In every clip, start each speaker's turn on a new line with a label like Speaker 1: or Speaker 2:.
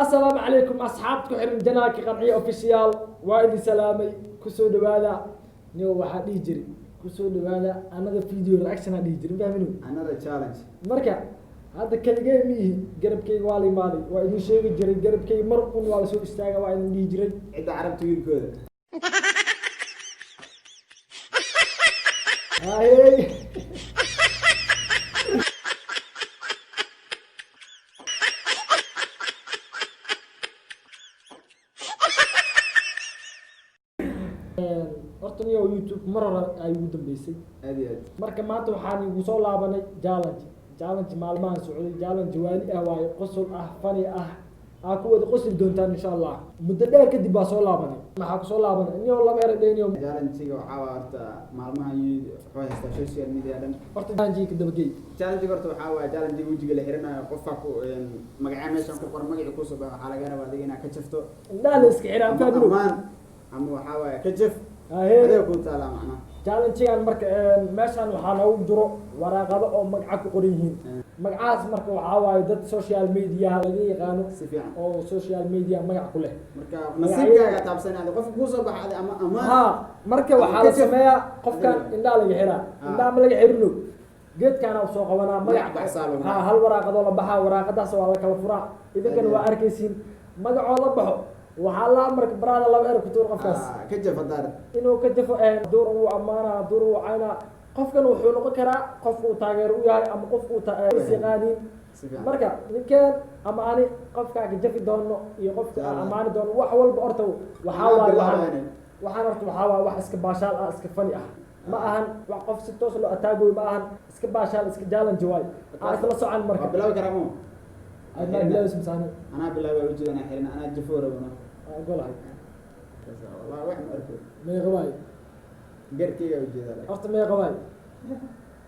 Speaker 1: Asalaamu calaykum asxaabta ku xiran channelka Qanciye Official, waa idin salaamay. Kusoo dhawaada. Niyo waxaa dhihi jiray kusoo dhawaada another video reaction aa dhihi jiray, fahminu?
Speaker 2: Another challenge.
Speaker 1: Marka hadda keligee ma ihi, garabkayga waa la imaaday. Waa idin sheegi jiray, garabkayga mar un waa lasoo istaaga, waa idin dhihi jiray.
Speaker 2: Cidda carabta wiilkooda.
Speaker 1: Hayey, horta niyo YouTube mar hore ay ugu dambeysay.
Speaker 2: Aad iyo aad.
Speaker 1: Marka maanta waxaan igu soo laabanay challenge, challenge maalmahan socday, challenge waali ah waaye, qosol ah, funny ah, aa ku wada qosli doontaan insha Allah. Muddo dheer kadib baa soo laabanay. Maxaa kusoo laabanay niyo? Laba eray dheniyo.
Speaker 2: Challenge-ga waxaa waa horta maalmahan wuxuu haystaa social media dhan.
Speaker 1: Horta challenge ka dabagey.
Speaker 2: Challenge-ga horta waxaa waaye challenge wejiga la xiranayo, qofka ku magacaa meeshan ku qoran, magacii kusoo baxa, waxaa laga rabaa adiga inaad ka jafto.
Speaker 1: Indhaha la iska xiraa.
Speaker 2: Ama
Speaker 1: fahmino?
Speaker 2: Amaan ama waxaa waaye ka jaf.
Speaker 1: Haye.
Speaker 2: Adiga kuu taalaa macnaha.
Speaker 1: Challenge-gan marka meeshan waxaa noogu jiro waraaqado oo magaca ku qoran yihiin. Magacahaas marka waxaa waaye dad social media laga yaqaano
Speaker 2: Si fiican.
Speaker 1: oo social media magac ku leh.
Speaker 2: Marka nasiibkaaga taabsanay, qofka kuusoo baxa adi ama amaan.
Speaker 1: Ha, marka waxaa la
Speaker 2: Ka jaf.
Speaker 1: sameeyaa qofkan
Speaker 2: Adiga.
Speaker 1: indhaha laga xiraa. Indhaha ma laga xirino, geedkaana usoo qabanaa magac.
Speaker 2: Magac baxsaa lagu
Speaker 1: Ha, hal waraaqadoo la baxaa, waraaqadaas waa la kala furaa, idinkana waa arkaysiin magacoo la baxo. Waxaa la marka baraada laba er ku tuur qofkaas.
Speaker 2: Ah, ka jaf haddaad
Speaker 1: Inuu ka jafo, duur uu ammaanaa, duur uu caynaa. Qofkan wuxuu noqon karaa qof uu taageero u yahay ama qof uu is yaqaaniin.
Speaker 2: Si fiican.
Speaker 1: Marka ninkeen ama ani qofkaa ka jafi doono iyo qofka aan ammaani doono, wax walba horta waxaa
Speaker 2: Anaa
Speaker 1: waaye
Speaker 2: bilaabayne.
Speaker 1: Waxaan horta waxaa waaye wax iska baashaal ah, iska funny ah ma ahan, wax qof si toos loo ataagooyo ma ahan, iska baashaal, iska challenge waay, aan isla socon marka.
Speaker 2: Waa bilaabi karaa mo?
Speaker 1: Aad maa bilaabis misaani?
Speaker 2: Anaa bilaabay, wejiga anaa xirin, anaa jafo rabana.
Speaker 1: Aan ogolahay.
Speaker 2: Wallahi wax ma arko.
Speaker 1: Meeqa waay?
Speaker 2: Garkeyga ujeeda laakiin.
Speaker 1: Horta meeqa waay?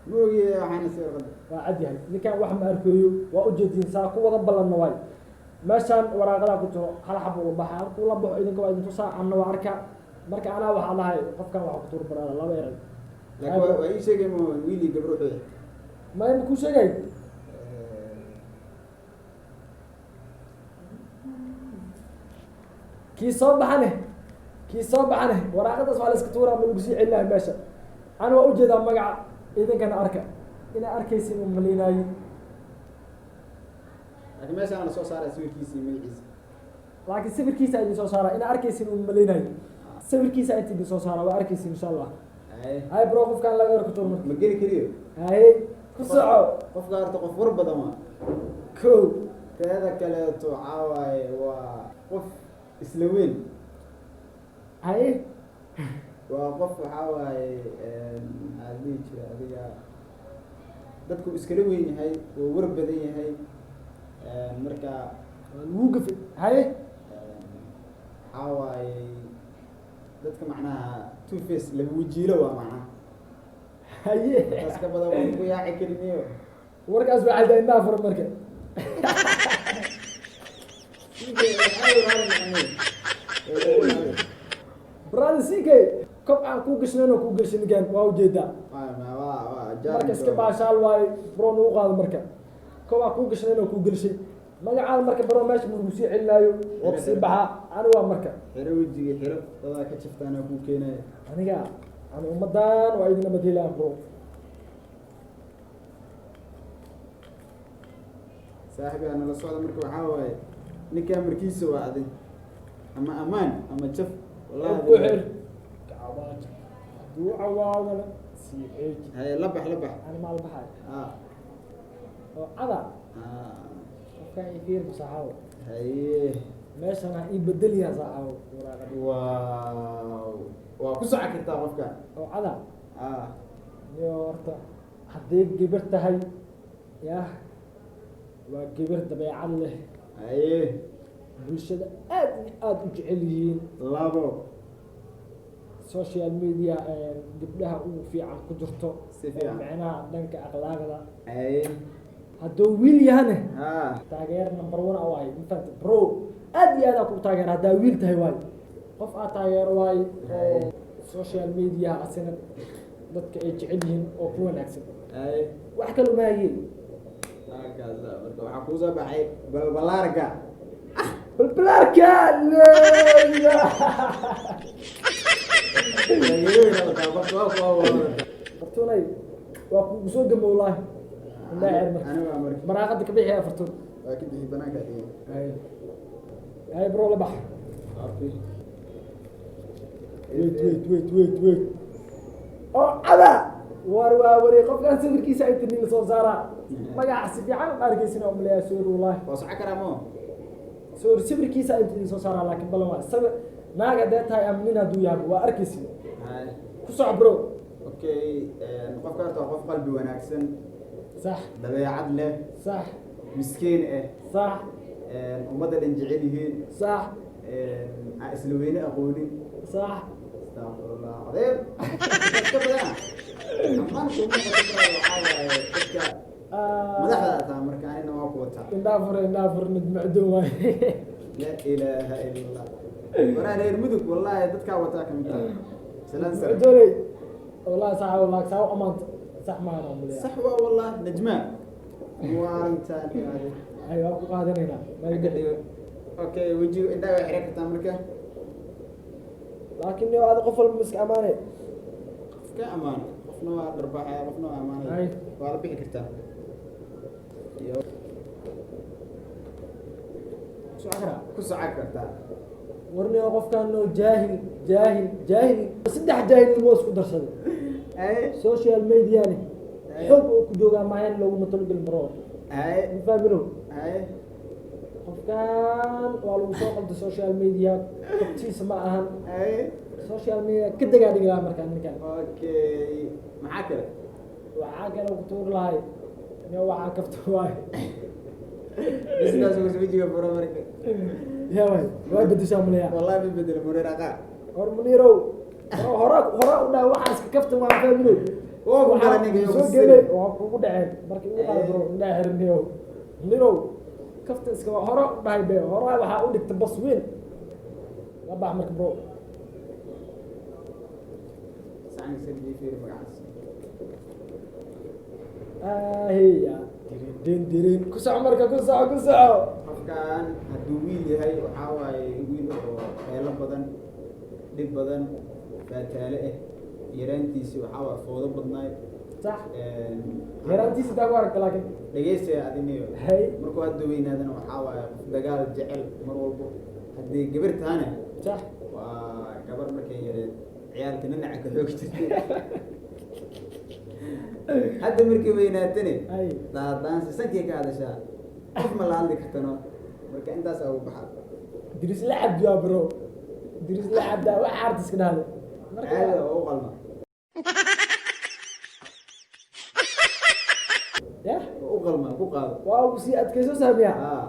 Speaker 2: Ma ogi, waxaana si warqada.
Speaker 1: Waa cad yahay, ninkan wax ma arkooyo, waa ujeedin, saa ku wada ballanna waay. Meeshaan waraaqadaa ku jiro, hal xab uu baxa, halkuu la baxo idinka waa idin tusaa, anna waa arkaa. Marka anaa waxaa dhahay qofkan waxaa ku tuur baraada laba eray.
Speaker 2: Laakiin waa ii sheegay mo wiili gabar wuxuu yahay.
Speaker 1: Ma ima kuu sheegay? Kii soo baxane, kii soo baxane, waraaqadaas waa la iska tuuraa, ma lagu sii celinayo meesha. Ana waa ujeedaa magaca, idinkana arka, inaa arkaysin u malaynaayo.
Speaker 2: Laakiin meeshaan la soo saaray sawirkiisa iyo magaciisa.
Speaker 1: Laakiin sawirkiisa idin soo saara, inaa arkaysin u malaynaayo. Sawirkiisa inta idin soo saara, waa arkaysin insha Allah.
Speaker 2: Haye.
Speaker 1: Hay bro, qofkaan laga er ku tuur marka.
Speaker 2: Ma geli kariyo.
Speaker 1: Haye, ku soco.
Speaker 2: Qofka horta qof war badan waa.
Speaker 1: Ko.
Speaker 2: Teeda kaleeto waxaa waaye waa qof isla weyn.
Speaker 1: Haye.
Speaker 2: Waa qof waxaa waaye maxaa la dhihi jiray, adiga dadku iskala weyn yahay, waa war badan yahay. Marka
Speaker 1: waa lagu gafay, haye.
Speaker 2: Waxaa waaye dadka macnaha two face, laba wajiilo waa macnaha.
Speaker 1: Haye.
Speaker 2: Taas ka badan waan ku yaaci kariniyo.
Speaker 1: Warkaas waa caddaa, indhaha fura marka. Brother CK, kob aan kuu gashnayn oo kuu gashay ninkan waa ujeedaa. Marka iska baashaal waaye bro, nagu qaado. Marka kob aan kuu gashnayn oo kuu gelshay magacaada, marka bro meesha ma lagu sii celinaayo, waa kusii baxaa. Ani waa marka
Speaker 2: Xiro wejiga, xiro, dadaa ka jaftaana kuu keenaya.
Speaker 1: Aniga ani ummadan waa idin nabadhelayaan bro.
Speaker 2: Saaxiibaa nala socda. Marka waxaa waaye ninkaa markiisa waa adig ama amaan ama jaf, wallahi.
Speaker 1: Ku xir cawaaj, hadduu cawaadana sii xeeji.
Speaker 2: Haye, la bax, la bax.
Speaker 1: Ani maal baxay oo cada. Qofkaan i fiir saaxaabo.
Speaker 2: Haye.
Speaker 1: Meeshan ha ii bedeliyaa saaxaabo waraaqada.
Speaker 2: Waaw, waa ku soco kartaa qofka.
Speaker 1: Oo cada. Niyo horta hadday gabar tahay, yah, waa gabar dabeecad leh.
Speaker 2: Haye.
Speaker 1: Bulshada aad iyo aada u jecel yihiin.
Speaker 2: Labo.
Speaker 1: Social media gabdhaha ugu fiican ku jirto.
Speaker 2: Si fiican.
Speaker 1: Oo micnaha dhanka akhlaaqda.
Speaker 2: Haye.
Speaker 1: Hadduu wiil yahane, taageer number one a waaye, mafahante bro? Aad iyo aad aa ku taageera haddaa wiil tahay waayo, qof aad taageero waayo oo social media asina dadka ay jecel yihiin oo ku wanaagsan.
Speaker 2: Haye.
Speaker 1: Wax kale uma hayeen.
Speaker 2: Halkaas marka waxaa kuusoo baxay balbalaarka.
Speaker 1: Balbalaarka.
Speaker 2: Taageerooyin wataa, qofka waa kuwa wadataa.
Speaker 1: Fartuunay, waa kugu soo gamo wallaahi. Indhaha xir marka.
Speaker 2: Aniga waa marka.
Speaker 1: Maraaqada ka bixi Fartuun.
Speaker 2: Waa ka bixi, banaanka dhigay.
Speaker 1: Hay hay bro, la bax. Wait, wait, wait, wait, wait. Oo cada war waa wari qofkan sawirkiisa ay tinin soo saaraa, magaca si fiican u arkaysin oo maleeyaa. Sorry wallahi.
Speaker 2: Waa socon karaa mo.
Speaker 1: Sorry, sawirkiisa ay tinin soo saaraa, laakiin balan waa sawir naag haddee tahay ama nin hadduu yahay waa arkaysin.
Speaker 2: Hay.
Speaker 1: Ku soco bro.
Speaker 2: Okay, qofka horta waa qof qalbi wanaagsan, dabeecad leh, miskiin ah, ummadda dhan jecel yihiin, aan isla weyne aqoonin. Astaqfirullah cadiim, dadka badan ammaan kuma noqon karo. Waxaa waaye dadka madaxda taa marka anina waa ku wataa.
Speaker 1: Indhaha fur, indhaha fur, macduun waay.
Speaker 2: Laa ilaaha ila Allah, waraa reer Mudug wallahi dadkaa wataa kamid tahay. Salaan sare.
Speaker 1: Macduunay wallahi, sax wallahi, saa u amaanta sax maahan oo maleeyaa.
Speaker 2: Sax waa wallahi, Najma waarintaan.
Speaker 1: Ay, waa ku qaadanaynaa.
Speaker 2: Marka dhigo. Okay, wejiga indhaha waa xiran kartaa marka.
Speaker 1: Laakiin yo aada qof walba miska amaanay.
Speaker 2: Qofka amaano, qofna waa dharbaaxaya, qofna waa amaanaya.
Speaker 1: Ay.
Speaker 2: Waa la bixi kartaa. Iyo
Speaker 1: Socon karaa.
Speaker 2: Ku socon kartaa.
Speaker 1: Warniyo, qofkan oo jaahil jaahil jaahil, saddex jaahilnimo isku darsaday.
Speaker 2: Ay.
Speaker 1: Social mediani
Speaker 2: Ay.
Speaker 1: xoog oo ku joogaa maayan looguma talagelin bro.
Speaker 2: Ay.
Speaker 1: Ma fahmino?
Speaker 2: Ay.
Speaker 1: Qofkan waa lagu soo qalday social media, qabtiisa ma ahan.
Speaker 2: Ay.
Speaker 1: Social media ka degaa dhigi lahaa markaan ninkan.
Speaker 2: Okay, maxaa kale?
Speaker 1: Waxaa kale ku tuuri lahay niyo, waxaa kafta waay.
Speaker 2: Sidaas ugu wejiga furo marka.
Speaker 1: Ya waay, waa bedeshaa maleya.
Speaker 2: Wallahi ma bedelo, Muniir aqaa.
Speaker 1: Hor Muniirow, hora hora u dhaha waxaa iska kafta waan fahmino.
Speaker 2: Waa ku kala nigay.
Speaker 1: Soo gelay waa kugu dhaceen marka igu qaad bro, indhaha xirniyow. Muniirow, kafta iska waa hore u dhahay be, hore waxaa u dhigta bas weyn la bax marka bro.
Speaker 2: Sacan sirbi, fiiri magacaas.
Speaker 1: Aheya, dirin din dirin, ku soco marka, ku soco, ku soco.
Speaker 2: Qofkan hadduu wiil yahay waxaa waaye wiil oo xeelo badan, dhib badan, faataale ah. Yaraantiisi waxaa waaye foodo badnaay.
Speaker 1: Yaraantiisa taa ku aragta laakiin.
Speaker 2: Dhegeysiga adiniyo.
Speaker 1: Hay.
Speaker 2: Markuu hadda weynaadana waxaa waaye qof dagaal jecel mar walbo. Haddii gabar tahana, waa gabar markay yareed ciyaalka ninaca ka xoogi jirtay. Hadda markay weynaatane daadaansi sankay ka hadashaa, qof ma la hadli kartano. Marka intaasaa ugu baxa.
Speaker 1: Diris la cabdi waa bro, diris la cabdi wax artiska dhahdo marka.
Speaker 2: Caadi waa u qalma.
Speaker 1: Ya.
Speaker 2: Waa u qalma, ku qaado.
Speaker 1: Waa ugu sii adkayso saamiya.
Speaker 2: Ah,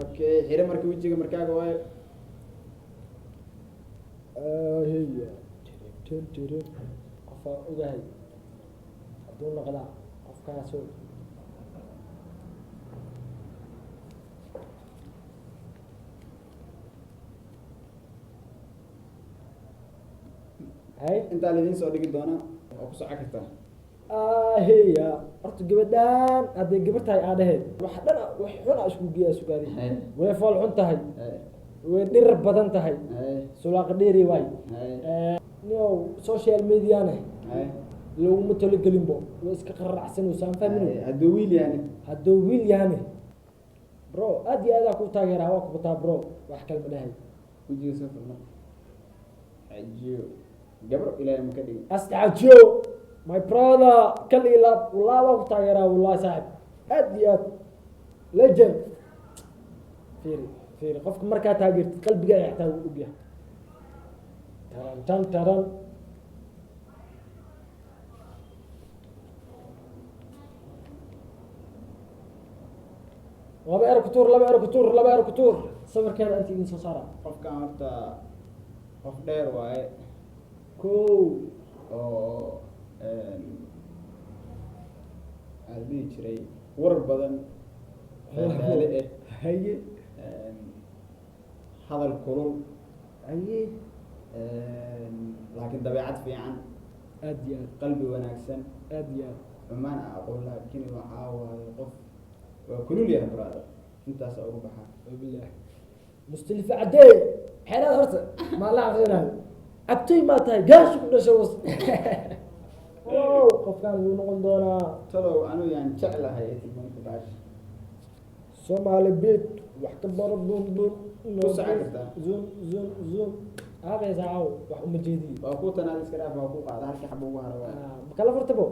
Speaker 2: okay, xire marka wejiga markaaga waayo.
Speaker 1: Aheya, dirin dirin, qofaa ogahay hadduu noqdaa qofkaasoo. Hay.
Speaker 2: Intaa laydin soo dhigi doonaa, waa ku socon kartaa.
Speaker 1: Aheya, horta gabadhaan hadday gabar tahay aa dhehe, wax dhan wax xun aa isku geeyaa sugaadi. Way fool xun tahay, way dhirar badan tahay, sulaaqa dheeri waay. Niyow, social mediana looguma talogelinbo, way iska qararacsanaysaa, fahmino?
Speaker 2: Hadduu wiil yahay?
Speaker 1: Hadduu wiil yahane bro, aad iyo aadaa ku taageeraa, waa ku bataa bro, wax kale ma dhahay.
Speaker 2: Wejiga soo furma. Cajiyo gabro ilaahay ma ka dhigin.
Speaker 1: Asxaajiyo my brother, kal iyo laab wallahi waa ku taageeraa wallahi saaxib, aad iyo aad legend. Fiiri fiiri, qofka markaa taageertid qalbigaaga xitaa wuu ogyahay. Taran tan taran. Laba ero ku tuur, laba ero ku tuur, laba ero ku tuur. Sawirkeeda inta idin soo saara.
Speaker 2: Qofkan horta qof dheer waaye.
Speaker 1: Kow.
Speaker 2: Oo maxaa la dhihi jiray, warar badan, faataale ah.
Speaker 1: Haye.
Speaker 2: Hadal kulul.
Speaker 1: Haye.
Speaker 2: Laakiin dabeecad fiican.
Speaker 1: Aad iyo aad.
Speaker 2: Qalbi wanaagsan.
Speaker 1: Aad iyo aad.
Speaker 2: Xumaan aan aqoon, laakiin waxaa waaye qof waa kulul yahay brother. Intaasa ugu baxaa.
Speaker 1: Wabilah. Mustalifa Cadey xeeraad horta maa la aqrinayo, cabtoy maa tahay, gaashu ku dhashay was. Oh, qofkaan wuu noqon doonaa.
Speaker 2: Talow anu yaan jeclahay tilmaanta baash.
Speaker 1: Soomaali beat wax ka baro, bum bum.
Speaker 2: Ku socon kartaa.
Speaker 1: Zoom zoom zoom aabaysa caaw, wax uma jeediye.
Speaker 2: Waa ku tanaad, iska dhaaf, waa ku qaada halkii xabo ugu hara waa.
Speaker 1: Ah, makala furtabo.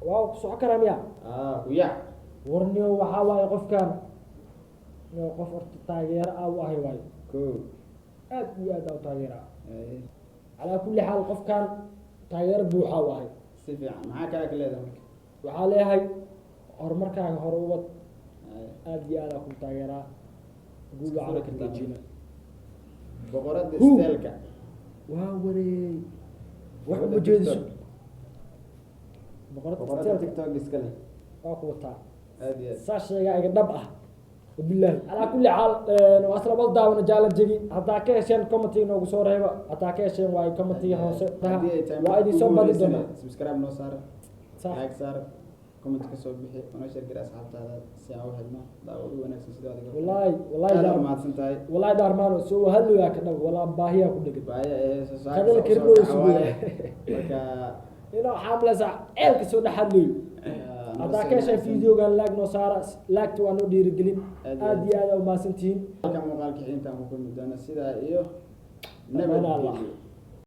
Speaker 1: Waa ku soco karaa miya?
Speaker 2: Ah, kuyac.
Speaker 1: Warniyo, waxaa waaye qofkan niyo qof horta taageero ah u ahay waayo.
Speaker 2: Ko.
Speaker 1: Aad iyo aad aa u taageeraa. Calaa kulli xaal, qofkan taageero buuxa u ahay.
Speaker 2: Si fiican, maxaa kale ka leedahay marka?
Speaker 1: Waxaa leeyahay horumarkaaga hore u wad. Aad iyo aad aa ku taageeraa, guul
Speaker 2: Iska
Speaker 1: waxaa
Speaker 2: furi
Speaker 1: ku
Speaker 2: kartaa.
Speaker 1: rajeynaa.
Speaker 2: Boqorada
Speaker 1: Who?
Speaker 2: Styleka.
Speaker 1: Waa wareey, wax
Speaker 2: Boqorada
Speaker 1: uma jeediso.
Speaker 2: TikTok.
Speaker 1: Boqorada
Speaker 2: Boqorada
Speaker 1: styleka.
Speaker 2: TikTok iska leh.
Speaker 1: Waa ku wataa.
Speaker 2: Aad iyo aad.
Speaker 1: Saa sheegaa iga dhab ah, wabillahi. Calaa kulli xaal, waa isla wada daawana challenge-gi. Haddaa ka hesheen, commentiga noogu soo reeba. Haddaa ka hesheen waayo, commentiga hoose.
Speaker 2: Haddii ay tahay
Speaker 1: Waa idin soo
Speaker 2: ugu
Speaker 1: badi
Speaker 2: horeysana,
Speaker 1: doonaa.
Speaker 2: Subscribe noo saar, like saar, comment ka soo bixi, una share gari asxaabtaada si aan u helno daawad u wanaagsan sida adiga.
Speaker 1: Wallahi, wallahi.
Speaker 2: Aad u mahadsan tahay.
Speaker 1: Wallahi dhaarmaano soo hadlooyaa ka dhab, walaa baahiyaa ku dhegan.
Speaker 2: Baaya ee soo saar.
Speaker 1: Hadal karin oo isugu yahay.
Speaker 2: Marka
Speaker 1: Inuu xaamlesa ceelka soo dhex hadlayo. Haddaa ka heshay videogan, like noo saara, like-ta waa noo dhiirigelin.
Speaker 2: Aad iyo
Speaker 1: Aad iyo aad aa umahadsantihiin.
Speaker 2: Halka muuqaalka intaan ku kulmi doono, sidaa iyo
Speaker 1: Amaan Allah.
Speaker 2: nabadgelyo.